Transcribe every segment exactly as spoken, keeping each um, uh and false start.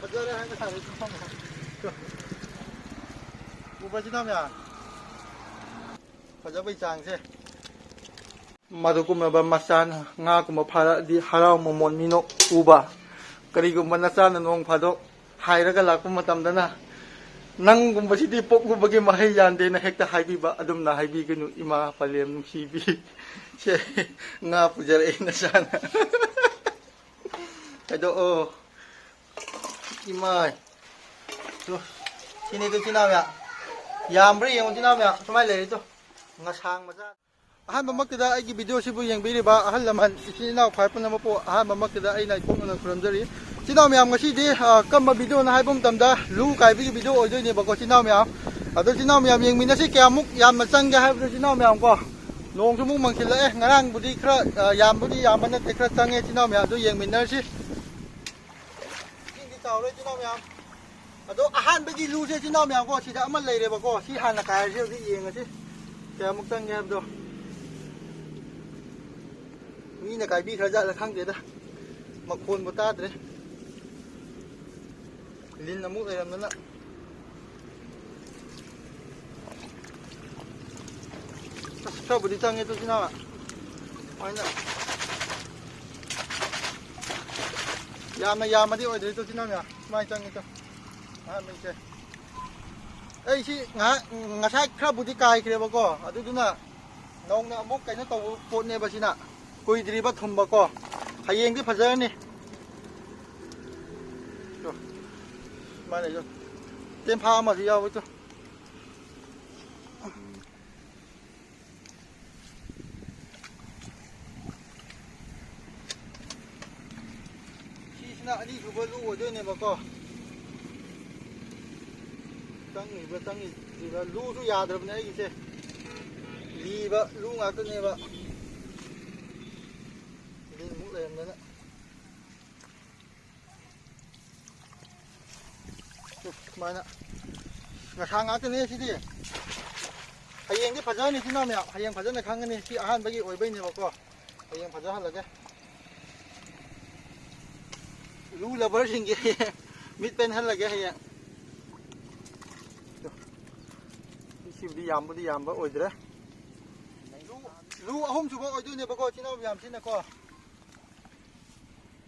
ꯐꯖꯔꯦ ꯍꯥꯏꯕ ꯁꯥꯔꯦ꯫ ꯎꯕꯁꯤꯅ ꯃꯌꯥꯝ ꯐꯖꯕꯩ ꯆꯥꯡꯁꯦ꯫ ꯃꯗꯨꯒꯨꯝꯂꯕ ꯃꯆꯥꯅ ꯉꯥꯒꯨꯝꯕ ꯐꯥꯔꯛꯑꯗꯤ ꯍꯔꯥꯎ ꯃꯃꯣꯟ ꯃꯤꯅꯣꯛ ꯎꯕ꯫ ꯀꯔꯤꯒꯨꯝꯕ ꯅꯆꯥꯅ ꯅꯣꯡ ꯐꯥꯗꯣꯛ ꯍꯥꯏꯔꯒ ꯂꯥꯛꯄ ꯃꯇꯝꯗꯅ, "ꯅꯪꯒꯨꯝꯕꯁꯤꯗꯤ ꯄꯣꯛꯂꯨꯕꯒꯤ ꯃꯍꯩ ꯌꯥꯟꯗꯦꯅ" ꯍꯦꯛꯇ ꯍꯥꯏꯕꯤꯕ꯫ ꯑꯗꯨꯝꯅ ꯍꯥꯏꯕꯤꯒꯅꯨ, ꯏꯃꯥ ꯄꯂꯦꯝ ꯅꯨꯡꯁꯤꯕꯤ꯫ ꯁꯦ, ꯉꯥ ꯄꯨꯖꯔꯛꯑꯦ ꯅꯆꯥꯅ꯫ ꯍꯥꯏꯗꯣꯛꯑꯣ꯫ ꯏꯃꯥꯏ꯫ ꯇꯨ, ꯁꯤꯅꯤ ꯇꯨ, ꯏꯆꯤꯟ ꯏꯅꯥꯎ ꯃꯌꯥꯝ꯫ ꯌꯥꯝꯕ꯭ꯔꯥ ꯌꯦꯡꯉꯨ, ꯏꯆꯤꯟ ꯏꯅꯥꯎ ꯃꯌꯥꯝ꯫ ꯁꯨꯃꯥꯏꯅ ꯂꯩꯔꯤ ꯇꯨ꯫ ꯉꯁꯥꯡ ꯃꯆꯥ꯫ ꯑꯍꯥꯟꯕꯃꯛꯇꯗ ꯑꯩꯒꯤ ꯚꯤꯗꯤꯑꯣꯁꯤꯕꯨ ꯌꯦꯡꯕꯤꯔꯤꯕ ꯑꯍꯜ ꯂꯃꯟ, ꯏꯆꯤꯟ ꯏꯅꯥꯎ ꯈ꯭ꯋꯥꯏ ꯄꯨꯝꯅꯃꯛꯄꯨ ꯑꯍꯥꯟꯕꯃꯛꯇꯗ ꯑꯩꯅ ꯏꯀꯣꯛꯅꯅ ꯈꯨꯔꯨꯝꯖꯔꯤ꯫ ꯏꯆꯤꯟ ꯏꯅꯥꯎ ꯃꯌꯥꯝ, ꯉꯁꯤꯗꯤ, ꯑ, ꯀꯔꯝꯕ ꯚꯤꯗꯤꯑꯣꯅ ꯍꯥꯏꯕ ꯃꯇꯝꯗ ꯂꯨ ꯀꯥꯏꯕꯒꯤ ꯚꯤꯗꯤꯑꯣ ꯑꯣꯏꯗꯣꯏꯅꯦꯕꯀꯣ, ꯏꯆꯤꯟ ꯏꯅꯥꯎ ꯃꯌꯥꯝ꯫ ꯑꯗꯣ ꯏꯆꯤꯟ ꯏꯅꯥꯎ ꯃꯌꯥꯝ ꯌꯦꯡꯃꯤꯟꯅꯁꯤ, ꯀꯌꯥꯃꯨꯛ ꯌꯥꯝꯅ ꯆꯪꯒꯦ ꯍꯥꯏꯕꯗꯣ, ꯏꯆꯤꯟ ꯏꯅꯥꯎ ꯃꯌꯥꯝ ꯀꯣ꯫ ꯅꯣꯡꯁꯨ ꯑꯃꯨꯛ ꯃꯪꯁꯤꯜꯂꯛꯑꯦ, ꯉꯔꯥꯡꯕꯨꯗꯤ ꯈꯔ, ꯑ, ꯌꯥꯝꯕꯨꯗꯤ ꯌꯥꯝꯕ ꯅꯠꯇꯦ, ꯈꯔ ꯆꯪꯉꯦ, ꯏꯆꯤꯟ ꯏꯅꯥꯎ ꯃꯌꯥꯝ꯫ ꯑꯗꯨ ꯌꯦꯡꯃꯤꯟꯅꯔꯁꯤ꯫ ꯏꯁꯤꯡꯗꯤ ꯆꯥꯎꯔꯦ, ꯏꯆꯤꯟ ꯏꯅꯥꯎ ꯃꯌꯥꯝ꯫ ꯑꯗꯣ ꯑꯍꯥꯟꯕꯒꯤ ꯂꯨꯁꯦ, ꯏꯆꯤꯟ ꯏꯅꯥꯎ ꯃꯌꯥꯝꯀꯣ, ꯁꯤꯗ ꯑꯃ ꯂꯩꯔꯦꯕꯀꯣ, ꯁꯤ ꯍꯥꯟꯅ ꯀꯥꯏꯔꯁꯤ, ꯍꯧꯖꯤꯛ ꯌꯦꯡꯉꯁꯤ ꯀꯌꯥꯃꯨꯛ ꯆꯪꯒꯦ ꯍꯥꯏꯕꯗꯣ꯫ ꯃꯤꯅ ꯀꯥꯏꯕꯤꯈ꯭ꯔꯖꯥꯠꯂ ꯈꯪꯗꯦꯗ, ꯃꯈꯣꯟꯕꯨ ꯇꯥꯗ꯭ꯔꯦ꯫ ꯂꯤꯟ ꯑꯃꯨꯛ ꯂꯩꯔꯝꯗꯅ꯫ ꯑꯁ, ꯈꯔꯕꯨꯗꯤ ꯆꯪꯉꯦ ꯇꯨ, ꯏꯆꯤꯟ ꯏꯅꯥꯎ꯫ ꯁꯨꯃꯥꯏꯅ ꯌꯥꯝꯅ ꯌꯥꯝꯃꯗꯤ ꯑꯣꯏꯗ꯭ꯔꯦ ꯇꯨ, ꯏꯆꯤꯟ ꯏꯅꯥꯎ ꯃꯌꯥꯝ꯫ ꯁꯨꯃꯥꯏꯅ ꯆꯪꯉꯦ ꯇꯨ꯫ ꯑꯍꯥꯟꯕꯒꯤꯁꯦ꯫ ꯑꯩ ꯁꯤ ꯉꯥꯏꯍꯥꯛ, ꯉꯁꯥꯏ ꯈꯔꯕꯨꯗꯤ ꯀꯥꯏꯈ꯭ꯔꯦꯕꯀꯣ, ꯑꯗꯨꯗꯨꯅ ꯅꯧꯅ ꯑꯃꯨꯛ ꯀꯩꯅꯣ ꯇꯧꯕ ꯄꯣꯠꯅꯦꯕ ꯁꯤꯅ, ꯀꯨꯏꯗ꯭ꯔꯤꯕ ꯊꯨꯝꯕꯀꯣ꯫ ꯍꯌꯦꯡꯗꯤ ꯐꯖꯔꯅꯤ꯫ ꯇꯨ, ꯁꯨꯃꯥꯏꯅ ꯂꯩꯌꯨ꯫ ꯇꯦꯟꯐꯥ ꯑꯃꯁꯨ ꯌꯥꯎꯋꯤ ꯇꯨ꯫ ꯁꯤꯁꯤꯅ ꯑꯅꯤꯁꯨꯕ ꯂꯨ ꯑꯣꯏꯗꯣꯏꯅꯦꯕꯀꯣ꯫ ꯆꯪꯉꯤꯕ꯭ꯔꯥ ꯆꯪꯉꯤꯕ꯭ꯔꯥ, ꯂꯨꯁꯨ ꯌꯥꯗ꯭ꯔꯕꯅꯦ ꯑꯩꯒꯤꯁꯦ꯫ ꯂꯤꯕ ꯂꯨ ꯉꯥꯛꯇꯅꯦꯕ꯫ ꯂꯤꯟꯃꯨꯛ ꯂꯩꯔꯝꯗꯅ꯫ ꯁꯨꯃꯥꯏꯅ ꯉꯁꯥ ꯉꯥꯛꯇꯅꯦ ꯁꯤꯗꯤ꯫ ꯍꯌꯦꯡꯗꯤ ꯐꯖꯔꯅꯤ, ꯏꯆꯤꯟ ꯏꯅꯥꯎ ꯃꯌꯥꯝ, ꯍꯌꯦꯡ ꯐꯖꯅ ꯈꯪꯒꯅꯤ꯫ ꯁꯤ ꯑꯍꯥꯟꯕꯒꯤ ꯑꯣꯏꯕꯩꯅꯦꯕꯀꯣ, ꯍꯌꯦꯡ ꯐꯖꯍꯜꯂꯒꯦ꯫ ꯂꯨ ꯂꯕꯔꯁꯤꯡꯒꯤ ꯃꯤꯠ ꯄꯦꯟꯍꯜꯂꯒꯦ ꯍꯌꯦꯡ꯫ ꯁꯤꯕꯨꯗꯤ ꯌꯥꯝꯕꯨꯗꯤ ꯌꯥꯝꯕ ꯑꯣꯏꯗ꯭ꯔꯦ꯫ ꯂꯨ, ꯂꯨ ꯑꯍꯨꯝ ꯁꯨꯕ ꯑꯣꯏꯗꯣꯏꯅꯦꯕꯀꯣ, ꯏꯆꯤꯟ ꯏꯅꯥꯎ ꯃꯌꯥꯝꯁꯤꯅꯀꯣ꯫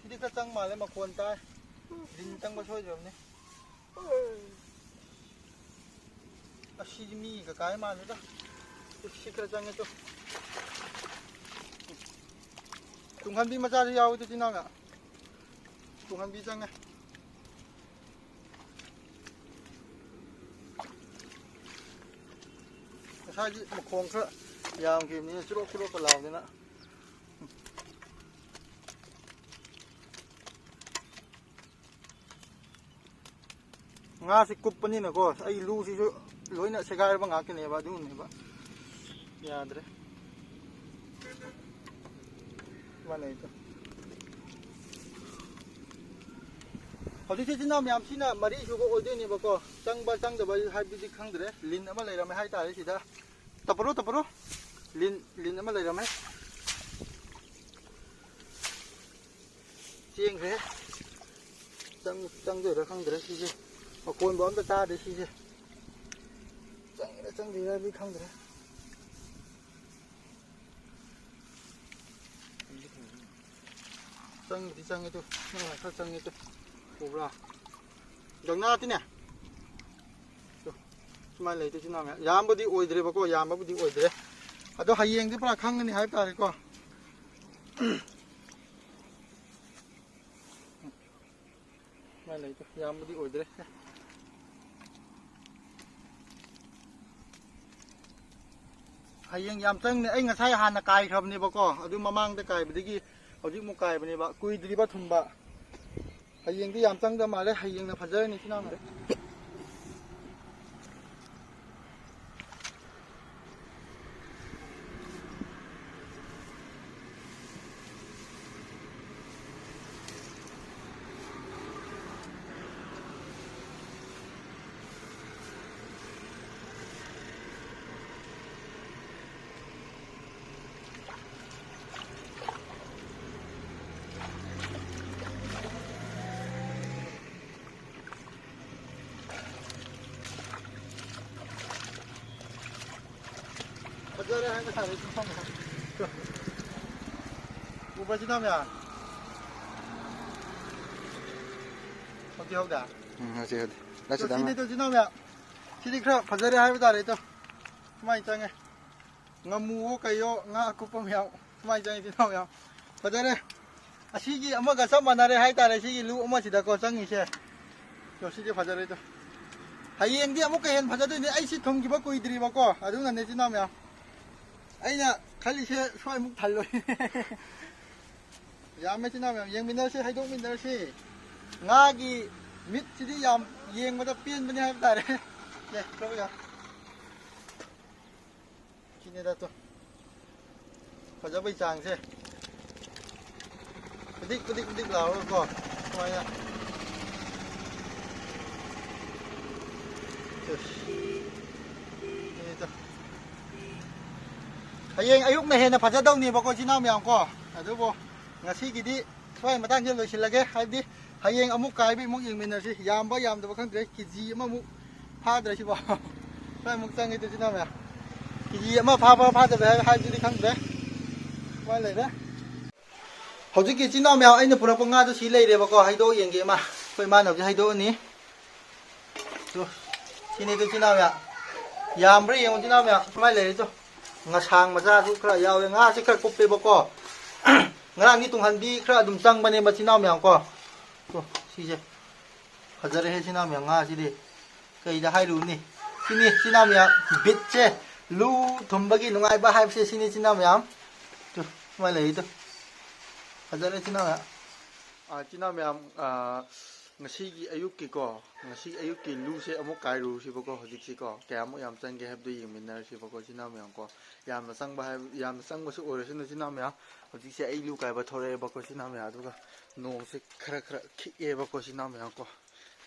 ꯁꯤꯗꯤ ꯈꯔ ꯆꯪ ꯃꯥꯜꯂꯦ, ꯃꯈꯣꯟ ꯇꯥꯏ꯫ ꯂꯤꯟ ꯆꯪꯕ ꯁꯣꯏꯗ꯭ꯔꯕꯅꯤ꯫ ꯑꯁꯤꯗꯤ ꯃꯤ ꯀꯀꯥꯏ ꯃꯥꯜꯂꯦꯗ꯫ ꯁꯤ ꯈꯔ ꯆꯪꯉꯦ ꯇꯨ꯫ ꯇꯨꯡꯍꯟꯕꯤ ꯃꯆꯥꯁꯨ ꯌꯥꯎꯋꯤ ꯇꯨ, ꯏꯆꯤꯟ ꯏꯅꯥꯎꯅ꯫ ꯇꯨꯡꯍꯟꯕꯤ ꯆꯪꯉꯦ꯫ ꯉꯁꯥꯏꯗꯤ ꯃꯈꯣꯡ ꯈꯔ ꯌꯥꯝꯈꯤꯕꯅꯤꯅ ꯆꯨꯔꯣꯛ ꯆꯨꯔꯣꯛꯀ ꯂꯥꯎꯗꯅ꯫ ꯉꯥꯁꯤ ꯀꯨꯞꯄꯅꯤꯅꯀꯣ, ꯑꯩ ꯂꯨꯁꯤꯁꯨ ꯂꯣꯏꯅ ꯁꯦꯒꯥꯏꯔꯕ ꯉꯥꯛꯇꯅꯦꯕ, ꯑꯗꯨꯅꯦꯕ ꯌꯥꯗ꯭ꯔꯦ꯫ ꯃꯥꯟꯅꯩꯗꯣ꯫ ꯍꯧꯖꯤꯛꯁꯦ ꯏꯆꯤꯟ ꯏꯅꯥꯎ ꯃꯌꯥꯝꯁꯤꯅ ꯃꯔꯤꯁꯨꯕ ꯑꯣꯏꯗꯣꯏꯅꯦꯕꯀꯣ꯫ ꯆꯪꯕ ꯆꯪꯗꯕ ꯍꯥꯏꯕꯗꯨꯗꯤ ꯈꯪꯗ꯭ꯔꯦ꯫ ꯂꯤꯟ ꯑꯃ ꯂꯩꯔꯝꯃꯦ ꯍꯥꯏꯇꯥꯔꯦ ꯁꯤꯗ꯫ ꯇꯞꯄꯔꯣ, ꯇꯞꯄꯔꯣ꯫ ꯂꯤꯟ, ꯂꯤꯟ ꯑꯃ ꯂꯩꯔꯝꯃꯦ꯫ ꯆꯦꯟꯈ꯭ꯔꯦ꯫ ꯆꯪ-, ꯆꯪꯗꯣꯏꯔꯥ ꯈꯪꯗ꯭ꯔꯦ ꯁꯤꯁꯦ꯫ ꯃꯈꯣꯟꯕꯨ ꯑꯝꯇ ꯇꯥꯗꯦ ꯁꯤꯁꯦ꯫ ꯆꯪꯉꯤꯔꯥ ꯆꯪꯗ꯭ꯔꯤꯔꯥꯗꯤ ꯈꯪꯗ꯭ꯔꯦ꯫ ꯆꯪꯕꯨꯗꯤ ꯆꯪꯉꯦ ꯇꯨ꯫ ꯅꯪ ꯈꯔ ꯆꯪꯉꯦ ꯇꯨ꯫ ꯎꯕ꯭ꯔꯥ? ꯗꯧꯅꯥꯇꯤꯅꯦ꯫ ꯇꯨ꯫ ꯁꯨꯃꯥꯏꯅ ꯂꯩ ꯇꯨ, ꯏꯆꯤꯟ ꯏꯅꯥꯎ ꯃꯌꯥꯝ꯫ ꯌꯥꯝꯕꯨꯗꯤ ꯑꯣꯏꯗ꯭ꯔꯦꯕꯀꯣ, ꯌꯥꯝꯕꯕꯨꯗꯤ ꯑꯣꯏꯗ꯭ꯔꯦ꯫ ꯑꯗꯣ ꯍꯌꯦꯡꯗꯤ ꯄꯨꯔꯥ ꯈꯪꯒꯅꯤ ꯍꯥꯏꯕ ꯇꯥꯔꯦꯀꯣ꯫ ꯁꯨꯃꯥꯏꯅ ꯂꯩ ꯇꯨ꯫ ꯌꯥꯝꯕꯗꯤ ꯑꯣꯏꯗ꯭ꯔꯦ꯫ ꯍꯌꯦꯡ ꯌꯥꯝ ꯆꯪꯅꯤ꯫ ꯑꯩ ꯉꯁꯥꯏ ꯍꯥꯟꯅ ꯀꯥꯏꯈ꯭ꯔꯕꯅꯦꯕꯀꯣ, ꯑꯗꯨ ꯃꯃꯥꯡꯗ ꯀꯥꯏꯕꯗꯒꯤ ꯍꯧꯖꯤꯛ ꯑꯃꯨꯛ ꯀꯥꯏꯕꯅꯦꯕ, ꯀꯨꯏꯗ꯭ꯔꯤꯕ ꯊꯨꯝꯕ꯫ ꯍꯌꯦꯡꯗꯤ ꯌꯥꯝ ꯆꯪꯗꯕ ꯃꯥꯜꯂꯦ, ꯍꯌꯦꯡꯅ ꯐꯖꯔꯅꯤ ꯏꯆꯤꯟ ꯏꯅꯥꯎ ꯃꯌꯥꯝ꯫ ꯎꯕ꯭ꯔꯥ, ꯏꯆꯤꯟ ꯏꯅꯥꯎ ꯃꯌꯥꯝ? ꯍꯧꯗꯤ ꯍꯧꯗꯦ? ꯎꯝ, ꯍꯧꯖꯤꯛ, ꯍꯧꯖꯤꯛ꯫ ꯂꯥꯛꯁꯤꯗ ꯑꯃ꯫ ꯁꯤꯅꯤꯗꯣ, ꯏꯆꯤꯟ ꯏꯅꯥꯎ ꯃꯌꯥꯝ꯫ ꯁꯤꯗꯤ ꯈꯔ ꯐꯖꯔꯦ ꯍꯥꯏꯕ ꯇꯥꯔꯦ, ꯏꯇꯥꯎ꯫ ꯁꯨꯃꯥꯏꯅ ꯆꯪꯉꯦ꯫ ꯉꯥꯃꯨꯑꯣ ꯀꯩꯌꯣ, ꯉꯥ ꯑꯀꯨꯞꯄ ꯃꯌꯥꯝ꯫ ꯁꯨꯃꯥꯏꯅ ꯆꯪꯉꯦ, ꯏꯆꯤꯟ ꯏꯅꯥꯎ ꯃꯌꯥꯝ꯫ ꯐꯖꯔꯦ꯫ ꯑꯁꯤꯒꯤ ꯑꯃꯒ ꯆꯞ ꯃꯥꯟꯅꯔꯦ ꯍꯥꯏꯇꯥꯔꯦ, ꯁꯤꯒꯤ ꯂꯨꯛ ꯑꯃꯁꯤꯗꯀꯣ ꯆꯪꯉꯤꯁꯦ꯫ ꯇꯣ, ꯁꯤꯁꯦ ꯐꯖꯔꯦ, ꯇꯣ꯫ ꯍꯌꯦꯡꯗꯤ ꯑꯃꯨꯛꯀ ꯍꯦꯟꯅ ꯐꯖꯗꯣꯏꯅꯦ꯫ ꯑꯩ ꯁꯤ ꯊꯨꯡꯈꯤꯕ ꯀꯨꯏꯗ꯭ꯔꯤꯕꯀꯣ, ꯑꯗꯨꯅꯅꯦ, ꯏꯆꯤꯟ ꯏꯅꯥꯎ ꯃꯌꯥꯝ꯫ ꯑꯩꯅ ꯈꯜꯂꯤꯁꯦ ꯁ꯭ꯋꯥꯏꯃꯨꯛ ꯊꯜꯂꯣꯏ꯫ ꯌꯥꯝꯃꯦ, ꯏꯆꯤꯟ ꯏꯅꯥꯎ ꯃꯌꯥꯝ, ꯌꯦꯡꯃꯤꯟꯅꯔꯁꯤ, ꯍꯥꯏꯗꯣꯛꯃꯤꯟꯅꯔꯁꯤ꯫ ꯉꯥꯒꯤ ꯃꯤꯠꯁꯤꯗꯤ ꯌꯥꯝ ꯌꯦꯡꯕꯗ ꯄꯦꯟꯕꯅꯤ ꯍꯥꯏꯕ ꯇꯥꯔꯦ꯫ ꯁꯦ, ꯆꯠꯂꯣ ꯌꯥ꯫ ꯁꯤꯅꯤꯗ ꯇꯣ꯫ ꯐꯖꯕꯩ ꯆꯥꯡꯁꯦ꯫ ꯄꯤꯗꯤꯛ, ꯄꯤꯗꯤꯛ, ꯄꯤꯗꯤꯛ ꯂꯥꯎꯔꯒꯀꯣ꯫ ꯁꯨꯃꯥꯏꯅ꯫ ꯁꯦ꯫ ꯁꯤꯅꯤꯗ꯫ ꯍꯌꯦꯡ ꯑꯌꯨꯛꯅ ꯍꯦꯟꯅ ꯐꯖꯗꯧꯅꯦꯕꯀꯣ, ꯏꯆꯤꯟ ꯏꯅꯥꯎ ꯃꯌꯥꯝ ꯀꯣ꯫ ꯑꯗꯨꯕꯨ ꯉꯁꯤꯒꯤꯗꯤ ꯁ꯭ꯋꯥꯏ ꯃꯇꯥꯡꯁꯤꯗ ꯂꯣꯏꯁꯤꯜꯂꯒꯦ꯫ ꯍꯥꯏꯕꯗꯤ ꯍꯌꯦꯡ ꯑꯃꯨꯛ ꯀꯥꯏꯕ ꯑꯃꯨꯛ ꯌꯦꯡꯃꯤꯟꯅꯔꯁꯤ꯫ ꯌꯥꯝꯕ ꯌꯥꯝꯗꯕ ꯈꯪꯗ꯭ꯔꯦ꯫ ꯀꯦꯖꯤ ꯑꯃꯃꯨꯛ ꯐꯥꯗ꯭ꯔꯦ ꯁꯤꯕꯣ꯫ ꯁ꯭ꯋꯥꯏꯃꯨꯛ ꯆꯪꯉꯦ, ꯏꯆꯤꯟ ꯏꯅꯥꯎ ꯃꯌꯥꯝ꯫ ꯀꯦꯖꯤ ꯑꯃ ꯐꯥꯕ ꯐꯥꯗꯕ ꯍꯥꯏ-, ꯍꯥꯏꯕꯗꯨꯗꯤ ꯈꯪꯗ꯭ꯔꯦ꯫ ꯁꯨꯃꯥꯏꯅ ꯂꯩꯔꯦ꯫ ꯍꯧꯖꯤꯛꯀꯤ ꯏꯆꯤꯟ ꯏꯅꯥꯎ ꯃꯌꯥꯝ ꯑꯩꯅ ꯄꯨꯔꯛꯄ ꯉꯥꯗꯣ ꯁꯤ ꯂꯩꯔꯦꯕꯀꯣ꯫ ꯍꯩꯗꯣꯛꯑ ꯌꯦꯡꯒꯦ ꯏꯃꯥ꯫ ꯑꯩꯈꯣꯏ ꯏꯃꯥꯅ ꯍꯧꯖꯤꯛ ꯍꯩꯗꯣꯛꯑꯅꯤ꯫ ꯇꯨ, ꯁꯤꯅꯤ ꯇꯨ, ꯏꯆꯤꯟ ꯏꯅꯥꯎ ꯃꯌꯥꯝ꯫ ꯌꯥꯝꯕ꯭ꯔꯥ ꯌꯦꯡꯉꯨ, ꯏꯆꯤꯟ ꯏꯅꯥꯎ ꯃꯌꯥꯝ꯫ ꯁꯨꯃꯥꯏꯅ ꯂꯩꯔꯦ ꯇꯨ꯫ ꯉꯁꯥꯡ ꯃꯆꯥꯁꯨ ꯈꯔ ꯌꯥꯎꯋꯦ꯫ ꯉꯥꯁꯦ ꯈꯔ ꯀꯨꯞꯄꯦꯕꯀꯣ꯫ ꯉꯔꯥꯡꯒꯤ ꯇꯨꯡꯍꯟꯕꯤ ꯈꯔ ꯑꯗꯨꯝ ꯆꯪꯕꯅꯦ, ꯃꯆꯤꯟ ꯃꯅꯥꯎ ꯃꯌꯥꯝ ꯀꯣ꯫ ꯇꯨ, ꯁꯤꯁꯦ꯫ ꯐꯖꯔꯦꯍꯦ, ꯏꯆꯤꯟ ꯏꯅꯥꯎ ꯃꯌꯥꯝ, ꯉꯥꯁꯤꯗꯤ꯫ ꯀꯩꯗ ꯍꯥꯏꯔꯨꯅꯤ? ꯁꯤꯅꯤ, ꯏꯆꯤꯟ ꯏꯅꯥꯎ ꯃꯌꯥꯝ, ꯕꯤꯠꯁꯦ, ꯂꯨ ꯊꯨꯝꯕꯒꯤ ꯅꯨꯡꯉꯥꯏꯕ ꯍꯥꯏꯕꯁꯦ ꯁꯤꯅꯤ, ꯏꯆꯤꯟ ꯏꯅꯥꯎ ꯃꯌꯥꯝ꯫ ꯇꯨ, ꯁꯨꯃꯥꯏꯅ ꯂꯩꯔꯤ ꯇꯨ꯫ ꯐꯖꯔꯦ, ꯏꯆꯤꯟ ꯏꯅꯥꯎ ꯃꯌꯥꯝ꯫ ꯑꯥ, ꯏꯆꯤꯟ ꯏꯅꯥꯎ ꯃꯌꯥꯝ, ꯑꯥ, ꯉꯁꯤꯒꯤ ꯑꯌꯨꯛꯀꯤꯀꯣ, ꯉꯁꯤ ꯑꯌꯨꯛꯀꯤ ꯂꯨꯁꯦ ꯑꯃꯨꯛ ꯀꯥꯏꯔꯨꯔꯁꯤꯕꯀꯣ, ꯍꯧꯖꯤꯛꯁꯤꯀꯣ, ꯀꯌꯥꯃꯨꯛ ꯌꯥꯝ ꯆꯪꯒꯦ ꯍꯥꯏꯕꯗꯨ ꯌꯦꯡꯃꯤꯟꯅꯔꯁꯤꯕꯀꯣ, ꯏꯆꯤꯟ ꯏꯅꯥꯎ ꯃꯌꯥꯝꯀꯣ꯫ ꯌꯥꯝꯅ ꯆꯪꯕ ꯍꯥꯏꯕ, ꯌꯥꯝꯅ ꯆꯪꯕꯁꯨ ꯑꯣꯏꯔꯁꯅꯨ, ꯏꯆꯤꯟ ꯏꯅꯥꯎ ꯃꯌꯥꯝ꯫ ꯍꯧꯖꯤꯛꯁꯦ ꯑꯩ ꯂꯨ ꯀꯥꯏꯕ ꯊꯣꯔꯛꯑꯦꯕꯀꯣ, ꯏꯆꯤꯟ ꯏꯅꯥꯎ ꯃꯌꯥꯝ꯫ ꯑꯗꯨꯒ ꯅꯣꯡꯁꯦ ꯈꯔ ꯈꯔ ꯈꯤꯛꯑꯦꯕꯀꯣ, ꯏꯆꯤꯟ ꯏꯅꯥꯎ ꯃꯌꯥꯝꯀꯣ꯫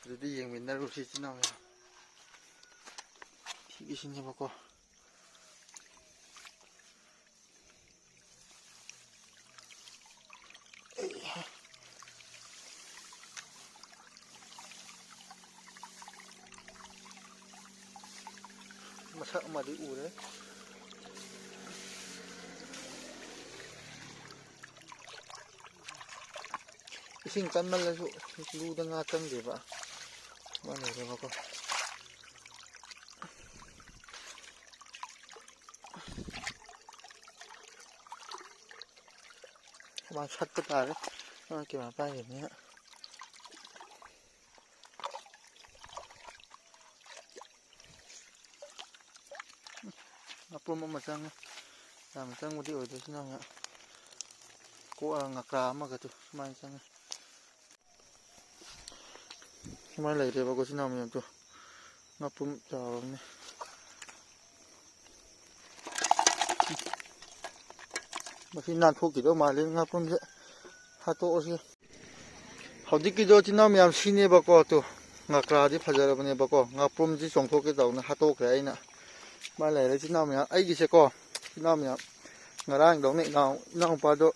ꯑꯗꯨꯗꯤ ꯌꯦꯡꯃꯤꯟꯅꯔꯨꯁꯤ, ꯏꯆꯤꯟ ꯏꯅꯥꯎ ꯃꯌꯥꯝ꯫ ꯁꯤꯒꯤꯁꯤꯅꯦꯕꯀꯣ꯫ ꯃꯁꯛ ꯑꯃꯗꯤ ꯎꯔꯦ꯫ ꯏꯁꯤꯡ ꯀꯟꯃꯜꯂꯁꯨ ꯂꯨꯗ ꯉꯥ ꯆꯪꯗꯦꯕ꯫ ꯁꯨꯃꯥꯏꯅ ꯂꯩꯔꯦꯕꯀꯣ꯫ ꯁꯨꯃꯥꯏꯅ ꯁꯠꯄ ꯇꯥꯔꯦ꯫ ꯃꯥ ꯀꯦꯃꯦꯔꯥ ꯄꯥꯏꯔꯤꯕꯅꯤꯅ꯫ ꯉꯥꯄ꯭ꯔꯨꯝ ꯑꯃ ꯆꯪꯉꯦ꯫ ꯌꯥꯝ ꯆꯪꯕꯗꯤ ꯑꯣꯏꯗꯦ, ꯁꯤꯅ ꯑꯃꯨꯛ ꯀꯣ-, ꯉꯀ꯭ꯔꯥ ꯑꯃꯒꯗꯨ ꯁꯨꯃꯥꯏꯅ ꯆꯪꯉꯦ꯫ ꯁꯨꯃꯥꯏꯅ ꯂꯩꯔꯦꯕꯀꯣ, ꯁꯤ ꯅꯥꯎ ꯃꯌꯥꯝꯗꯣ꯫ ꯉꯥꯄ꯭ꯔꯨꯝ ꯆꯥꯎꯔꯕꯅꯦ꯫ ꯃꯁꯤ ꯅꯥꯟꯊꯣꯛꯈꯤꯗꯧ ꯃꯥꯜꯂꯤ ꯉꯥꯄ꯭ꯔꯨꯝꯁꯦ꯫ ꯍꯥꯠꯇꯣꯛꯑꯁꯤ꯫ ꯍꯧꯖꯤꯛꯀꯤꯗꯣ ꯏꯆꯤꯟ ꯏꯅꯥꯎ ꯃꯌꯥꯝ ꯁꯤꯅꯦꯕꯀꯣ, ꯇꯨ꯫ ꯉꯀ꯭ꯔꯥꯗꯤ ꯐꯖꯔꯕꯅꯦꯕꯀꯣ꯫ ꯉꯥꯄ꯭ꯔꯨꯝꯁꯤ ꯆꯣꯡꯊꯣꯛꯀꯦ ꯇꯧꯅ ꯍꯥꯠꯇꯣꯛꯈ꯭ꯔꯦ ꯑꯩꯅ꯫ ꯃꯥ ꯂꯩꯔꯦ ꯏꯆꯤꯟ ꯏꯅꯥꯎ ꯃꯌꯥꯝ꯫ ꯑꯩꯒꯤꯁꯦꯀꯣ, ꯏꯆꯤꯟ ꯏꯅꯥꯎ ꯃꯌꯥꯝ, ꯉꯔꯥꯡꯗꯧꯅ ꯏꯅꯥꯎ-, ꯏꯅꯥꯎꯄꯥꯗꯣ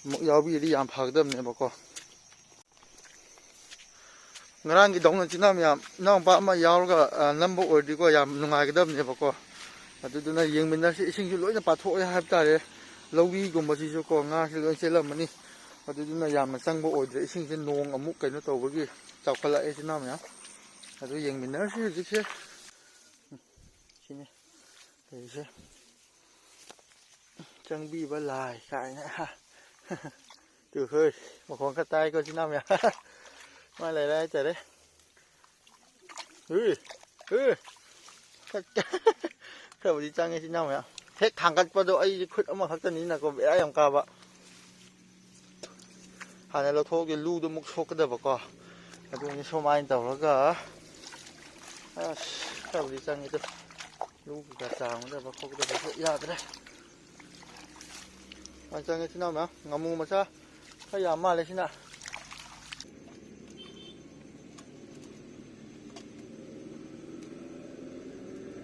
ꯑꯃꯨꯛ ꯌꯥꯎꯕꯤꯔꯗꯤ ꯌꯥꯝ ꯐꯒꯗꯕꯅꯦꯕꯀꯣ꯫ ꯉꯔꯥꯡꯒꯤꯗꯧꯅ ꯏꯆꯤꯟ ꯏꯅꯥꯎ ꯃꯌꯥꯝ, ꯏꯅꯥꯎꯄꯥ ꯑꯃ ꯌꯥꯎꯔꯒ, ꯑ, ꯅꯝꯕ ꯑꯣꯏꯔꯗꯤꯀꯣ, ꯌꯥꯝ ꯅꯨꯡꯉꯥꯏꯒꯗꯕꯅꯦꯕꯀꯣ꯫ ꯑꯗꯨꯗꯨꯅ ꯌꯦꯡꯃꯤꯟꯅꯁꯤ꯫ ꯏꯁꯤꯡꯁꯨ ꯂꯣꯏꯅ ꯄꯥꯊꯣꯛꯑꯦ ꯍꯥꯏꯕ ꯇꯥꯔꯦ꯫ ꯂꯧꯔꯤꯒꯨꯝꯕꯁꯤꯁꯨꯀꯣ, ꯉꯥꯁꯤ ꯂꯣꯏ ꯆꯦꯜꯂꯝꯃꯅꯤ꯫ ꯑꯗꯨꯗꯨꯅ ꯌꯥꯝꯅ ꯆꯪꯕ ꯑꯣꯏꯗ꯭ꯔꯦ꯫ ꯏꯁꯤꯡꯁꯦ ꯅꯣꯡ ꯑꯃꯨꯛ ꯀꯩꯅꯣ ꯇꯧꯕꯒꯤ ꯆꯥꯎꯈꯠꯂꯛꯑꯦ, ꯏꯆꯤꯟ ꯏꯅꯥꯎ ꯃꯌꯥꯝ꯫ ꯑꯗꯨ ꯌꯦꯡꯃꯤꯟꯅꯔꯁꯤ ꯍꯧꯖꯤꯛꯁꯦ꯫ ꯁꯤꯅꯤ ꯂꯩꯔꯤꯁꯦ꯫ ꯆꯪꯕꯤꯕ ꯂꯥꯏ ꯀꯥꯏꯅ꯫ ꯇꯨ ꯍꯣꯏ, ꯃꯈꯣꯟ ꯈꯔ ꯇꯥꯏꯀꯣ, ꯏꯆꯤꯟ ꯏꯅꯥꯎ ꯃꯌꯥꯝ꯫ ꯃꯥ ꯂꯩꯔꯦ ꯍꯥꯏꯇꯥꯔꯦ꯫ ꯎꯏ, ꯎꯏ꯫ ꯈꯔꯕꯨꯗꯤ ꯆꯪꯉꯦ, ꯏꯆꯤꯟ ꯏꯅꯥꯎ ꯃꯌꯥꯝ꯫ ꯍꯦꯛ ꯊꯥꯡꯒꯠꯄꯗꯣ ꯑꯩꯁꯦ ꯈꯨꯠ ꯑꯃꯈꯛꯇꯅꯤꯅꯀꯣ, ꯕꯦꯔꯥ ꯌꯥꯝ ꯀꯥꯕ꯫ ꯍꯥꯟꯅ ꯂꯧꯊꯣꯛꯑꯒ ꯂꯨꯗꯣ ꯑꯃꯨꯛ ꯁꯣꯛꯀꯗꯕꯀꯣ꯫ ꯑꯗꯨꯅꯤ ꯁꯨꯃꯥꯏꯅ ꯇꯧꯔꯒ, ꯑꯁ, ꯈꯔꯕꯨꯗꯤ ꯆꯪꯉꯦ ꯑꯗꯨ꯫ ꯂꯨ ꯀꯩꯀꯥ ꯆꯥꯝꯒꯗꯕ ꯈꯣꯠꯀꯗꯕꯁꯨ ꯌꯥꯗ꯭ꯔꯦ꯫ ꯐꯖꯅ ꯆꯪꯉꯦ ꯏꯆꯤꯟ ꯏꯅꯥꯎ ꯃꯌꯥꯝ꯫ ꯉꯥꯃꯨ ꯃꯆꯥ ꯈꯔ ꯌꯥꯝ ꯃꯥꯜꯂꯦ ꯁꯤꯅ꯫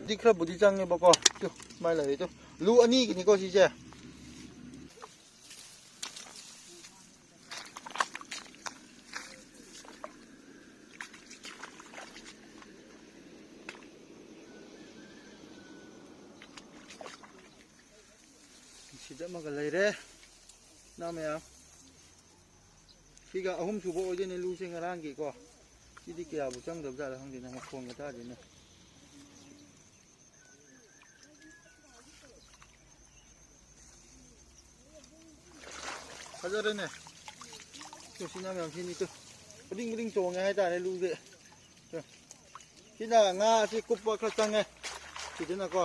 ꯗꯤ ꯈꯔꯕꯨꯗꯤ ꯆꯪꯉꯦꯕꯀꯣ꯫ ꯇꯨ, ꯁꯨꯃꯥꯏꯅ ꯂꯩꯔꯦ ꯇꯨ꯫ ꯂꯨ ꯑꯅꯤꯒꯤꯅꯤꯀꯣ ꯁꯤꯁꯦ꯫ ꯁꯤꯗ ꯑꯃꯒ ꯂꯩꯔꯦ꯫ ꯏꯅꯥꯎ ꯃꯌꯥꯝ꯫ ꯁꯤꯒ ꯑꯍꯨꯝ ꯁꯨꯕ ꯑꯣꯏꯗꯣꯏꯅꯦ ꯂꯨꯁꯦ ꯉꯔꯥꯡꯒꯤꯀꯣ꯫ ꯁꯤꯗꯤ ꯀꯌꯥꯕꯨ ꯆꯪꯗꯕ ꯖꯥꯠꯂ ꯈꯪꯗꯦꯅꯦ, ꯃꯈꯣꯟꯒ ꯇꯥꯗꯦꯅꯦ꯫ ꯐꯖꯔꯦꯅꯦ꯫ ꯇꯨ, ꯁꯤꯅ ꯃꯌꯥꯝ ꯁꯤꯅꯤ ꯇꯨ꯫ ꯕ꯭ꯔꯤꯡ ꯕ꯭ꯔꯤꯡ ꯆꯣꯡꯉꯦ ꯍꯥꯏꯇꯥꯔꯦ ꯂꯨꯁꯦ꯫ ꯇꯨ꯫ ꯁꯤꯅ ꯉꯥ ꯑꯁꯤ ꯀꯨꯞꯄ ꯈꯔ ꯆꯪꯉꯦ꯫ ꯁꯤꯗꯅꯀꯣ꯫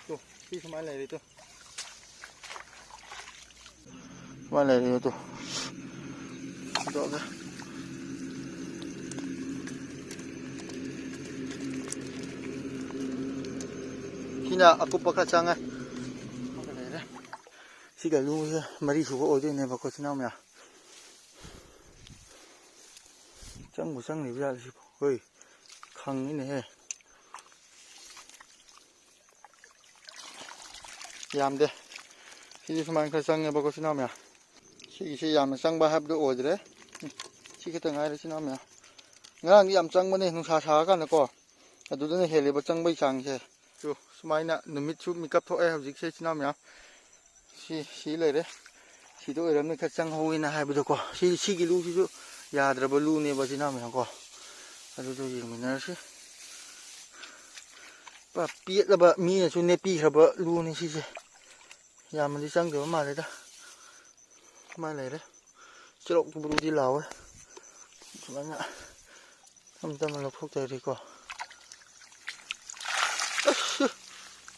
ꯇꯨ, ꯁꯤ ꯁꯨꯃꯥꯏꯅ ꯂꯩꯔꯦ ꯇꯨ꯫ ꯁꯨꯃꯥꯏꯅ ꯂꯩꯔꯦ ꯇꯨ꯫ ꯍꯨꯟꯗꯣꯛꯑꯒꯦ꯫ ꯁꯤꯅ ꯑꯀꯨꯞꯄ ꯈꯔ ꯆꯪꯉꯦ꯫ ꯂꯩꯔꯦ꯫ ꯁꯤꯒ ꯂꯨꯁꯦ ꯃꯔꯤ ꯁꯨꯕ ꯑꯣꯏꯗꯣꯏꯅꯦꯕꯀꯣ, ꯏꯆꯤꯟ ꯏꯅꯥꯎ ꯃꯌꯥꯝ꯫ ꯆꯪꯕꯨ ꯆꯪꯂꯤꯕ ꯖꯥꯠꯂ ꯁꯤꯕꯨ? ꯍꯣꯏ, ꯈꯪꯉꯤꯅꯦꯍꯦ꯫ ꯌꯥꯝꯗꯦ꯫ ꯁꯤꯗꯤ ꯁꯨꯃꯥꯏꯅ ꯈꯔ ꯆꯪꯉꯦꯕꯀꯣ, ꯏꯆꯤꯟ ꯏꯅꯥꯎ ꯃꯌꯥꯝ꯫ ꯁꯤꯒꯤꯁꯤ ꯌꯥꯝꯅ ꯆꯪꯕ ꯍꯥꯏꯕꯗꯨ ꯑꯣꯏꯗ꯭ꯔꯦ꯫ ꯁꯤ ꯈꯛꯇ ꯉꯥꯏꯔꯦ, ꯏꯆꯤꯟ ꯏꯅꯥꯎ ꯃꯌꯥꯝ꯫ ꯉꯔꯥꯡꯗꯤ ꯌꯥꯝ ꯆꯪꯕꯅꯦ, ꯅꯨꯡꯁꯥ ꯁꯥꯔꯀꯥꯟꯗꯀꯣ꯫ ꯑꯗꯨꯗꯅ ꯍꯦꯜꯂꯦꯕ ꯆꯪꯕꯒꯤ ꯆꯥꯡꯁꯦ꯫ ꯇꯨ, ꯁꯨꯃꯥꯏꯅ ꯅꯨꯃꯤꯠꯁꯨ ꯃꯤꯀꯞ ꯊꯣꯛꯑꯦ ꯍꯧꯖꯤꯛꯁꯦ, ꯏꯆꯤꯟ ꯏꯅꯥꯎ ꯃꯌꯥꯝ꯫ ꯁꯤ, ꯁꯤ ꯂꯩꯔꯦ꯫ ꯁꯤꯗ ꯑꯣꯏꯔꯝꯅꯤ ꯈꯔ ꯆꯪꯍꯧꯋꯦꯅ ꯍꯥꯏꯕꯗꯣꯀꯣ꯫ ꯁꯤ, ꯁꯤꯒꯤ ꯂꯨꯁꯤꯁꯨ ꯌꯥꯗ꯭ꯔꯕ ꯂꯨꯅꯦꯕ, ꯏꯆꯤꯟ ꯏꯅꯥꯎ ꯃꯌꯥꯝꯀꯣ꯫ ꯑꯗꯨꯗꯣ ꯌꯦꯡꯃꯤꯟꯅꯔꯁꯤ꯫ ꯄꯨꯔꯥ ꯄꯦꯠꯂꯕ, ꯃꯤꯅꯁꯨ ꯅꯦꯠꯄꯤꯈ꯭ꯔꯕ ꯂꯨꯅꯤ ꯁꯤꯁꯦ꯫ ꯌꯥꯝꯅꯗꯤ ꯆꯪꯗꯕ ꯃꯥꯜꯂꯦꯗ꯫ ꯁꯨꯃꯥꯏꯅ ꯂꯩꯔꯦ꯫ ꯆꯔꯣꯛ ꯆꯨꯕꯗꯨꯗꯤ ꯂꯥꯎꯋꯦ꯫ ꯁꯨꯃꯥꯏꯅ ꯇꯞ ꯇꯞꯅ ꯂꯧꯊꯣꯛꯆꯔꯤꯀꯣ꯫ ꯑꯁ!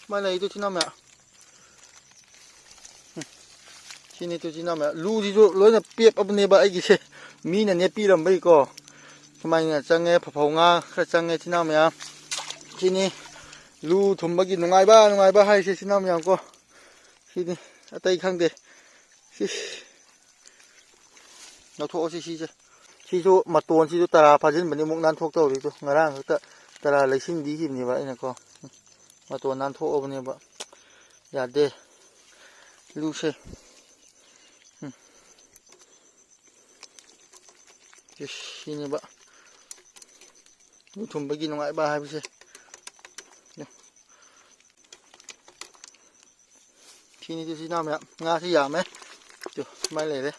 ꯁꯨꯃꯥꯏꯅ ꯂꯩꯗꯣ, ꯏꯆꯤꯟ ꯏꯅꯥꯎ ꯃꯌꯥꯝ꯫ ꯎꯝ꯫ ꯁꯤꯅꯤ ꯇꯨ, ꯏꯆꯤꯟ ꯏꯅꯥꯎ ꯃꯌꯥꯝ꯫ ꯂꯨꯁꯤꯁꯨ ꯂꯣꯏꯅ ꯄꯦꯞꯄꯕꯅꯦꯕ ꯑꯩꯒꯤꯁꯦ꯫ ꯃꯤꯅ ꯅꯦꯠꯄꯤꯔꯝꯕꯩꯀꯣ꯫ ꯁꯨꯃꯥꯏꯅ ꯆꯪꯉꯦ, ꯐꯐꯧ ꯉꯥ ꯈꯔ ꯆꯪꯉꯦ, ꯏꯆꯤꯟ ꯏꯅꯥꯎ ꯃꯌꯥꯝ꯫ ꯁꯤꯅꯤ ꯂꯨ ꯊꯨꯝꯕꯒꯤ ꯅꯨꯡꯉꯥꯏꯕ, ꯅꯨꯡꯉꯥꯏꯕ ꯍꯥꯏꯁꯦ, ꯏꯆꯤꯟ ꯏꯅꯥꯎ ꯃꯌꯥꯝꯀꯣ꯫ ꯁꯤꯅꯤ, ꯑꯇꯩ ꯈꯪꯗꯦ꯫ ꯁꯤ ꯂꯧꯊꯣꯛꯑꯁꯤ ꯁꯤꯁꯦ꯫ ꯁꯤꯁꯨ ꯃꯇꯣꯟꯁꯤꯁꯨ ꯇꯔꯥ ꯐꯥꯖꯤꯟꯕꯅꯤ, ꯑꯃꯨꯛ ꯅꯥꯟꯊꯣꯛꯇꯧꯔꯤꯗꯣ꯫ ꯉꯔꯥꯡ ꯈꯛꯇ ꯇꯔꯥ ꯂꯩꯁꯤꯟꯕꯤꯈꯤꯕꯅꯦꯕ ꯑꯩꯅꯀꯣ꯫ ꯃꯇꯣꯟ ꯅꯥꯟꯊꯣꯛꯑꯕꯅꯦꯕ꯫ ꯌꯥꯗꯦ꯫ ꯂꯨꯁꯦ꯫ ꯎꯝ꯫ ꯁꯤꯅꯦꯕ꯫ ꯂꯨ ꯊꯨꯝꯕꯒꯤ ꯅꯨꯡꯉꯥꯏꯕ ꯍꯥꯏꯕꯁꯦ꯫ ꯁꯤꯅꯤꯗꯤ ꯏꯆꯤꯟ ꯏꯅꯥꯎ ꯃꯌꯥꯝ, ꯉꯥꯁꯤ ꯌꯥꯝꯃꯦ꯫ ꯇꯨ, ꯁꯨꯃꯥꯏꯅ ꯂꯩꯔꯦ꯫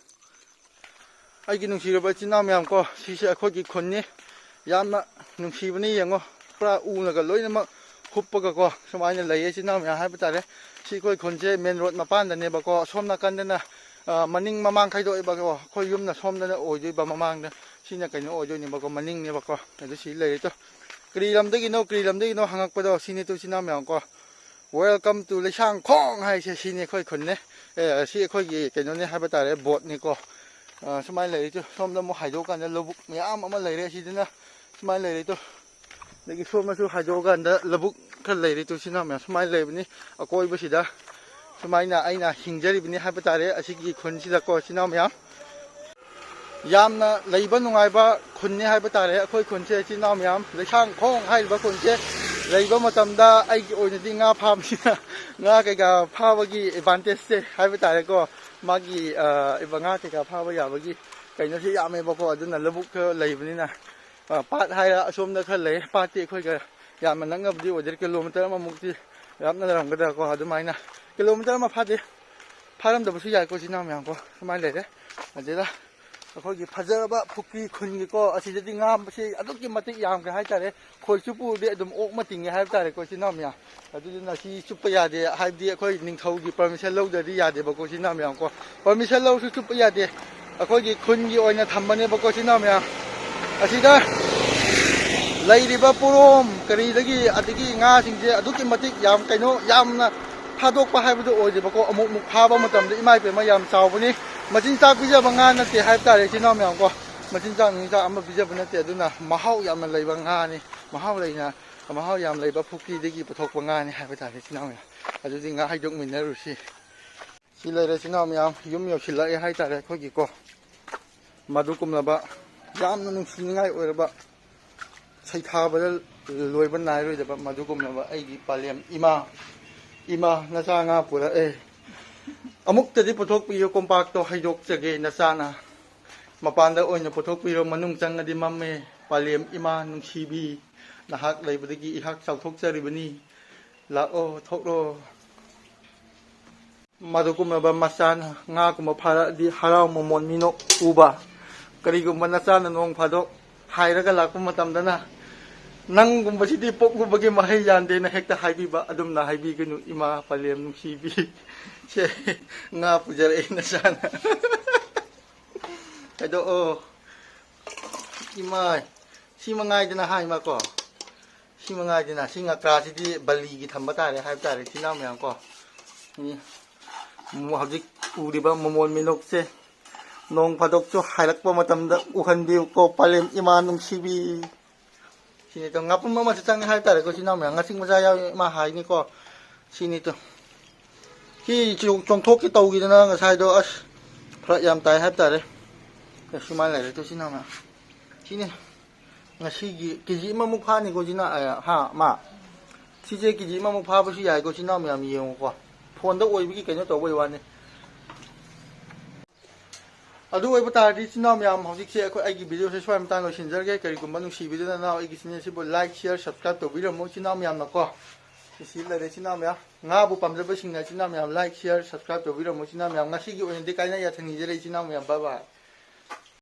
ꯑꯩꯒꯤ ꯅꯨꯡꯁꯤꯔꯕ ꯏꯆꯤꯟ ꯏꯅꯥꯎ ꯃꯌꯥꯝ ꯀꯣ, ꯁꯤꯁꯦ ꯑꯩꯈꯣꯏꯒꯤ ꯈꯨꯟꯅꯤ꯫ ꯌꯥꯝꯅ ꯅꯨꯡꯁꯤꯕꯅꯤ, ꯌꯦꯡꯉꯣ, ꯄꯨꯔꯥ ꯎꯅꯒ ꯂꯣꯏꯅꯃꯛ ꯍꯨꯞꯄꯒꯀꯣ ꯁꯨꯃꯥꯏꯅ ꯂꯩꯌꯦ ꯏꯆꯤꯟ ꯏꯅꯥꯎ ꯃꯌꯥꯝ ꯍꯥꯏꯕ ꯇꯥꯔꯦ꯫ ꯁꯤ ꯑꯩꯈꯣꯏ ꯈꯨꯟꯁꯦ ꯃꯦꯟ ꯔꯣꯗ ꯃꯄꯥꯟꯗꯅꯦꯕꯀꯣ, ꯑꯁꯣꯝ ꯅꯥꯀꯟꯗꯅ ꯑ, ꯃꯅꯤꯡ ꯃꯃꯥꯡ ꯈꯥꯏꯗꯣꯛꯑꯦꯕꯀꯣ꯫ ꯑꯩꯈꯣꯏ ꯌꯨꯝꯅ ꯁꯣꯝꯗꯅ ꯑꯣꯏꯗꯣꯏꯕ, ꯃꯃꯥꯡꯗ ꯁꯤꯅ ꯀꯩꯅꯣ ꯑꯣꯏꯗꯣꯏꯅꯦꯕꯀꯣ, ꯃꯅꯤꯡꯅꯦꯕꯀꯣ꯫ ꯑꯗꯨ ꯁꯤ ꯂꯩꯔꯦ ꯇꯣ꯫ ꯀꯔꯤ ꯂꯝꯗꯒꯤꯅꯣ, ꯀꯔꯤ ꯂꯝꯗꯒꯤꯅꯣ ꯍꯪꯉꯛꯄꯗꯣ ꯁꯤꯅꯤ ꯇꯨ ꯏꯆꯤꯟ ꯏꯅꯥꯎ ꯃꯌꯥꯝ ꯀꯣ꯫ Welcome to ꯂꯩꯁꯥꯡꯈꯣꯡ ꯍꯥꯏꯁꯦ ꯁꯤꯅꯤ ꯑꯩꯈꯣꯏ ꯈꯨꯟꯅꯦ꯫ ꯑꯦ, ꯁꯤ ꯑꯩꯈꯣꯏꯒꯤ ꯀꯩꯅꯣꯅꯦ ꯍꯥꯏꯕ ꯇꯥꯔꯦ, ꯕꯣꯠꯅꯤꯀꯣ꯫ ꯑ, ꯁꯨꯃꯥꯏꯅ ꯂꯩꯔꯦ ꯇꯨ꯫ ꯁꯣꯝꯗ ꯑꯃꯨꯛ ꯍꯥꯏꯗꯣꯛꯑꯀꯥꯟꯗ ꯂꯧꯕꯨꯛ ꯃꯌꯥꯝ ꯑꯃ ꯂꯩꯔꯦ ꯁꯤꯗꯅ꯫ ꯁꯨꯃꯥꯏꯅ ꯂꯩꯔꯦ ꯇꯨ꯫ ꯑꯗꯒꯤ ꯁꯣꯝꯗꯁꯨ ꯍꯥꯏꯗꯣꯛꯑꯀꯥꯟꯗ ꯂꯧꯕꯨꯛ ꯈꯔ ꯂꯩꯔꯦ ꯇꯨ ꯏꯆꯤꯟ ꯏꯅꯥꯎ ꯃꯌꯥꯝ꯫ ꯁꯨꯃꯥꯏꯅ ꯂꯩꯕꯅꯤ ꯑꯀꯣꯏꯕꯁꯤꯗ꯫ ꯁꯨꯃꯥꯏꯅ ꯑꯩꯅ ꯍꯤꯡꯖꯔꯤꯕꯅꯤ ꯍꯥꯏꯕ ꯇꯥꯔꯦ ꯑꯁꯤꯒꯤ ꯈꯨꯟꯁꯤꯗꯀꯣ ꯏꯆꯤꯟ ꯏꯅꯥꯎ ꯃꯌꯥꯝ꯫ ꯌꯥꯝꯅ ꯂꯩꯕ ꯅꯨꯡꯉꯥꯏꯕ ꯈꯨꯟꯅꯤ ꯍꯥꯏꯕ ꯇꯥꯔꯦ ꯑꯩꯈꯣꯏ ꯈꯨꯟꯁꯦ ꯏꯆꯤꯟ ꯏꯅꯥꯎ ꯃꯌꯥꯝ꯫ ꯂꯩꯁꯥꯡꯈꯣꯡ ꯍꯥꯏꯔꯤꯕ ꯈꯨꯟꯁꯦ ꯂꯩꯕ ꯃꯇꯝꯗ ꯑꯩꯒꯤ ꯑꯣꯏꯅꯗꯤ ꯉꯥ ꯐꯥꯕꯁꯤꯅ, ꯉꯥ ꯀꯩꯀꯥ ꯐꯥꯕꯒꯤ ꯑꯦꯗꯚꯥꯟꯇꯦꯖꯁꯦ ꯍꯥꯏꯕ ꯇꯥꯔꯦꯀꯣ, ꯃꯥꯒꯤ, ꯑ, ꯉꯥ ꯀꯩꯀꯥ ꯐꯥꯕ ꯌꯥꯕꯒꯤ ꯀꯩꯅꯣꯁꯦ ꯌꯥꯝꯃꯦꯕꯀꯣ꯫ ꯑꯗꯨꯅ ꯂꯧꯕꯨꯛꯇ ꯂꯩꯕꯅꯤꯅ, ꯑ, ꯄꯥꯠ ꯍꯥꯏꯔ ꯑꯁꯣꯝꯗ ꯈꯔ ꯂꯩ꯫ ꯄꯥꯠꯇꯤ ꯑꯩꯈꯣꯏꯒ ꯌꯥꯝꯅ ꯅꯛꯅꯕꯗꯤ ꯑꯣꯏꯗ꯭ꯔꯦ, ꯀꯤꯂꯣꯃꯤꯇꯔ ꯑꯃꯃꯨꯛꯇꯤ ꯂꯥꯞꯅꯔꯝꯒꯗ꯭ꯔꯥꯀꯣ꯫ ꯑꯗꯨꯃꯥꯏꯅ ꯀꯤꯂꯣꯃꯤꯇꯔ ꯑꯃ ꯐꯥꯗꯦ, ꯐꯥꯔꯝꯗꯕꯁꯨ ꯌꯥꯏꯀꯣ ꯏꯆꯤꯟ ꯏꯅꯥꯎ ꯃꯌꯥꯝꯀꯣ꯫ ꯁꯨꯃꯥꯏꯅ ꯂꯩꯔꯦ꯫ ꯑꯗꯨꯗ ꯑꯩꯈꯣꯏꯒꯤ ꯐꯖꯔꯕ ꯄꯨꯈ꯭ꯔꯤ ꯈꯨꯟꯒꯤꯀꯣ, ꯑꯁꯤꯗꯗꯤ ꯉꯥꯁꯦ ꯑꯗꯨꯛꯀꯤ ꯃꯇꯤꯛ ꯌꯥꯝꯈ꯭ꯔꯦ ꯍꯥꯏꯇꯥꯔꯦ꯫ ꯈꯣꯏ ꯆꯨꯞꯄꯨꯔꯗꯤ ꯑꯗꯨꯝ ꯑꯣꯛ ꯑꯃ ꯇꯤꯡꯉꯦ ꯍꯥꯏꯕ ꯇꯥꯔꯦꯀꯣ ꯏꯆꯤꯟ ꯏꯅꯥꯎ ꯃꯌꯥꯝ꯫ ꯑꯗꯨꯗꯨꯅ ꯁꯤ ꯆꯨꯞꯄ ꯌꯥꯗꯦ, ꯍꯥꯏꯕꯗꯤ ꯑꯩꯈꯣꯏ ꯅꯤꯡꯊꯧꯒꯤ ꯄꯔꯃꯤꯁꯟ ꯂꯧꯗ꯭ꯔꯗꯤ ꯌꯥꯗꯦꯕꯀꯣ ꯏꯆꯤꯟ ꯏꯅꯥꯎ ꯃꯌꯥꯝꯀꯣ꯫ ꯄꯔꯃꯤꯁꯟ ꯂꯧꯔꯁꯨ ꯆꯨꯞꯄ ꯌꯥꯗꯦ꯫ ꯑꯩꯈꯣꯏꯒꯤ ꯈꯨꯟꯒꯤ ꯑꯣꯏꯅ ꯊꯝꯕꯅꯦꯕꯀꯣ ꯏꯆꯤꯟ ꯏꯅꯥꯎ ꯃꯌꯥꯝ꯫ ꯑꯁꯤꯗ ꯂꯩꯔꯤꯕ ꯄꯣꯔꯣꯝ ꯀꯔꯤꯗꯒꯤ ꯑꯗꯒꯤ ꯉꯥꯁꯤꯡꯁꯦ ꯑꯗꯨꯛꯀꯤ ꯃꯇꯤꯛ ꯌꯥꯝ ꯀꯩꯅꯣ, ꯌꯥꯝꯅ ꯊꯥꯗꯣꯛꯄ ꯍꯥꯏꯕꯗꯨ ꯑꯣꯏꯗꯦꯕꯀꯣ꯫ ꯑꯃꯨꯛ ꯑꯃꯨꯛ ꯐꯥꯕ ꯃꯇꯝꯗ ꯏꯃꯥ ꯏꯄꯦꯝꯃ ꯌꯥꯝ ꯆꯥꯎꯕꯅꯤ꯫ ꯃꯆꯤꯟꯖꯥꯛ ꯄꯤꯖꯕ ꯉꯥ ꯅꯠꯇꯦ ꯍꯥꯏꯕ ꯇꯥꯔꯦ ꯏꯆꯤꯟ ꯏꯅꯥꯎ ꯃꯌꯥꯝꯀꯣ꯫ ꯃꯆꯤꯟꯖꯥꯛ ꯅꯨꯡꯖꯥꯛ ꯑꯃ ꯄꯤꯖꯕ ꯅꯠꯇꯦ, ꯑꯗꯨꯅ ꯃꯍꯥꯎ ꯌꯥꯝꯅ ꯂꯩꯕ ꯉꯥꯅꯤ꯫ ꯃꯍꯥꯎ ꯂꯩꯅ, ꯃꯍꯥꯎ ꯌꯥꯝ ꯂꯩꯕ ꯄꯨꯈ꯭ꯔꯤꯗꯒꯤ ꯄꯨꯊꯣꯛꯄ ꯉꯥꯅꯤ ꯍꯥꯏꯕ ꯇꯥꯔꯦ ꯏꯆꯤꯟ ꯏꯅꯥꯎ ꯃꯌꯥꯝ꯫ ꯑꯗꯨꯗꯤ ꯉꯥ ꯍꯥꯏꯗꯣꯛꯃꯤꯟꯅꯔꯨꯁꯤ꯫ ꯁꯤ ꯂꯩꯔꯦ ꯏꯆꯤꯟ ꯏꯅꯥꯎ ꯃꯌꯥꯝ, ꯌꯨꯝ ꯌꯧꯁꯤꯜꯂꯛꯑꯦ ꯍꯥꯏꯇꯥꯔꯦ ꯑꯩꯈꯣꯏꯒꯤꯀꯣ꯫ ꯃꯗꯨꯒꯨꯝꯂꯕ ꯌꯥꯝꯅ ꯅꯨꯡꯁꯤꯅꯤꯡꯉꯥꯏ ꯑꯣꯏꯔꯕ, ꯁꯩꯊꯥꯕꯗ ꯂꯣꯏꯕ ꯅꯥꯏꯔꯣꯏꯗꯕ ꯃꯗꯨꯒꯨꯝꯂꯕ ꯑꯩꯒꯤ ꯄꯂꯦꯝ ꯏꯃꯥ, ꯏꯃꯥ ꯅꯆꯥ ꯉꯥ ꯄꯨꯔꯛꯑꯦ꯫ ꯑꯃꯨꯛꯇꯗꯤ ꯄꯨꯊꯣꯛꯄꯤꯌꯨ, ꯀꯣꯝꯄꯥꯛꯇꯣ ꯍꯩꯗꯣꯛꯆꯒꯦ ꯅꯆꯥꯅ꯫ ꯃꯄꯥꯟꯗ ꯑꯣꯏꯅ ꯄꯨꯊꯣꯛꯄꯤꯔꯣ, ꯃꯅꯨꯡ ꯆꯪꯉꯗꯤ ꯃꯝꯃꯦ꯫ ꯄꯂꯦꯝ ꯏꯃꯥ ꯅꯨꯡꯁꯤꯕꯤ, ꯅꯍꯥꯛ ꯂꯩꯕꯗꯒꯤ ꯑꯩꯍꯥꯛ ꯆꯥꯎꯊꯣꯛꯆꯔꯤꯕꯅꯤ꯫ ꯂꯥꯛꯑꯣ, ꯊꯣꯛꯂꯣ꯫ ꯃꯗꯨꯒꯨꯝꯂꯕ ꯃꯆꯥꯅ ꯉꯥꯒꯨꯝꯕ ꯐꯥꯔꯛꯑꯗꯤ ꯍꯔꯥꯎ ꯃꯃꯣꯟ ꯃꯤꯅꯣꯛ ꯎꯕ, ꯀꯔꯤꯒꯨꯝꯕ ꯅꯆꯥꯅ ꯅꯣꯡ ꯐꯥꯗꯣꯛ ꯍꯥꯏꯔꯒ ꯂꯥꯛꯄ ꯃꯇꯝꯗꯅ, "ꯅꯪꯒꯨꯝꯕꯁꯤꯗꯤ ꯄꯣꯛꯂꯨꯕꯒꯤ ꯃꯍꯩ ꯌꯥꯟꯗꯦꯅ" ꯍꯦꯛꯇ ꯍꯥꯏꯕꯤꯕ, ꯑꯗꯨꯝꯅ ꯍꯥꯏꯕꯤꯒꯅꯨ, ꯏꯃꯥ ꯄꯂꯦꯝ ꯅꯨꯡꯁꯤꯕꯤ꯫ ꯁꯦ, ꯉꯥ ꯄꯨꯖꯔꯛꯑꯦ ꯅꯆꯥꯅ꯫ ꯍꯥꯏꯗꯣꯛꯑꯣ꯫ ꯏꯃꯥꯏ, ꯁꯤ ꯃꯉꯥꯏꯗꯅ ꯍꯥꯏꯃꯀꯣ꯫ ꯁꯤ ꯃꯉꯥꯏꯗꯅ, ꯁꯤ ꯉꯀ꯭ꯔꯥꯁꯤꯗꯤ ꯕꯂꯤꯒꯤ ꯊꯝꯕ ꯇꯥꯔꯦ ꯍꯥꯏꯕ ꯇꯥꯔꯦ, ꯏꯆꯤꯟ ꯏꯅꯥꯎ ꯃꯌꯥꯝ ꯀꯣ꯫ ꯃꯤ ꯍꯧꯖꯤꯛ ꯎꯔꯤꯕ ꯃꯃꯣꯟ ꯃꯤꯅꯣꯛꯁꯦ ꯅꯣꯡ ꯐꯥꯗꯣꯛꯁꯨ ꯍꯥꯏꯔꯛꯄ ꯃꯇꯝꯗ ꯎꯍꯟꯕꯤꯌꯨꯀꯣ, ꯄꯂꯦꯝ ꯏꯃꯥ ꯅꯨꯡꯁꯤꯕꯤ꯫ ꯁꯤꯅꯤ ꯇꯣ, ꯉꯥꯄꯨꯝ ꯑꯃꯁꯨ ꯆꯪꯉꯦ ꯍꯥꯏꯕ ꯇꯥꯔꯦꯀꯣ, ꯏꯆꯤꯟ ꯏꯅꯥꯎ ꯃꯌꯥꯝ꯫ ꯉꯥꯆꯤꯛ ꯃꯆꯥ ꯌꯥꯎꯏ ꯏꯃꯥ ꯍꯥꯏꯅꯤꯀꯣ꯫ ꯁꯤꯅꯤ ꯇꯣ꯫ ꯁꯤ ꯆꯣꯡ-, ꯆꯣꯡꯊꯣꯛꯀꯦ ꯇꯧꯈꯤꯗꯅ ꯉꯁꯥꯏꯗꯣ, ꯑꯁ, ꯐꯔꯛ ꯌꯥꯝ ꯇꯥꯏ ꯍꯥꯏꯕ ꯇꯥꯔꯦ꯫ ꯑꯁ, ꯁꯨꯃꯥꯏꯅ ꯂꯩꯔꯦ ꯇꯣ, ꯏꯆꯤꯟ ꯏꯅꯥꯎ ꯃꯌꯥꯝ꯫ ꯁꯤꯅꯤ꯫ ꯉꯁꯤꯒꯤ ꯀꯦ ꯖꯤ ꯑꯃꯃꯨꯛ ꯐꯥꯅꯤꯀꯣ, ꯏꯆꯤꯟ ꯏꯅꯥꯎ, ꯑ, ꯍꯥ, ꯃꯥ꯫ ꯁꯤꯁꯦ ꯀꯦ ꯖꯤ ꯑꯃꯃꯨꯛ ꯐꯥꯕꯁꯨ ꯌꯥꯏꯀꯣ, ꯏꯆꯤꯟ ꯏꯅꯥꯎ ꯃꯌꯥꯝ, ꯌꯦꯡꯉꯨꯀꯣ꯫ ꯐꯣꯟꯗ ꯑꯣꯏꯕꯒꯤ ꯀꯩꯅꯣ ꯇꯧꯕꯩ ꯋꯥꯅꯤ꯫ ꯑꯗꯨ ꯑꯣꯏꯕ ꯇꯥꯔꯗꯤ, ꯏꯆꯤꯟ ꯏꯅꯥꯎ ꯃꯌꯥꯝ, ꯍꯧꯖꯤꯛꯁꯦ ꯑꯩꯈꯣꯏ, ꯑꯩꯒꯤ ꯚꯤꯗꯤꯑꯣꯁꯦ ꯁ꯭ꯋꯥꯏ ꯃꯇꯥꯡ ꯂꯣꯏꯁꯤꯟꯖꯔꯒꯦ꯫ ꯀꯔꯤꯒꯨꯝꯕ ꯅꯨꯡꯁꯤꯕꯤꯗꯨꯅ ꯅꯅꯥꯎ ꯑꯩꯒꯤ ꯆꯦꯅꯦꯜꯁꯤꯕꯨ like, share, subscribe ꯇꯧꯕꯤꯔꯝꯃꯣ, ꯏꯆꯤꯟ ꯏꯅꯥꯎ ꯃꯌꯥꯝꯅꯀꯣ꯫ ꯁꯤ ꯂꯩꯔꯦ, ꯏꯆꯤꯟ ꯏꯅꯥꯎ ꯃꯌꯥꯝ꯫ ꯉꯥꯕꯨ ꯄꯥꯝꯖꯕꯁꯤꯡꯅ, ꯏꯆꯤꯟ ꯏꯅꯥꯎ ꯃꯌꯥꯝ, like, share, subscribe ꯇꯧꯕꯤꯔꯝꯃꯣ, ꯏꯆꯤꯟ ꯏꯅꯥꯎ ꯃꯌꯥꯝ꯫ ꯉꯁꯤꯒꯤ ꯑꯣꯏꯅꯗꯤ ꯀꯥꯏꯅ ꯌꯥꯊꯪ ꯅꯤꯖꯔꯦ, ꯏꯆꯤꯟ ꯏꯅꯥꯎ ꯃꯌꯥꯝ꯫ Bye bye꯫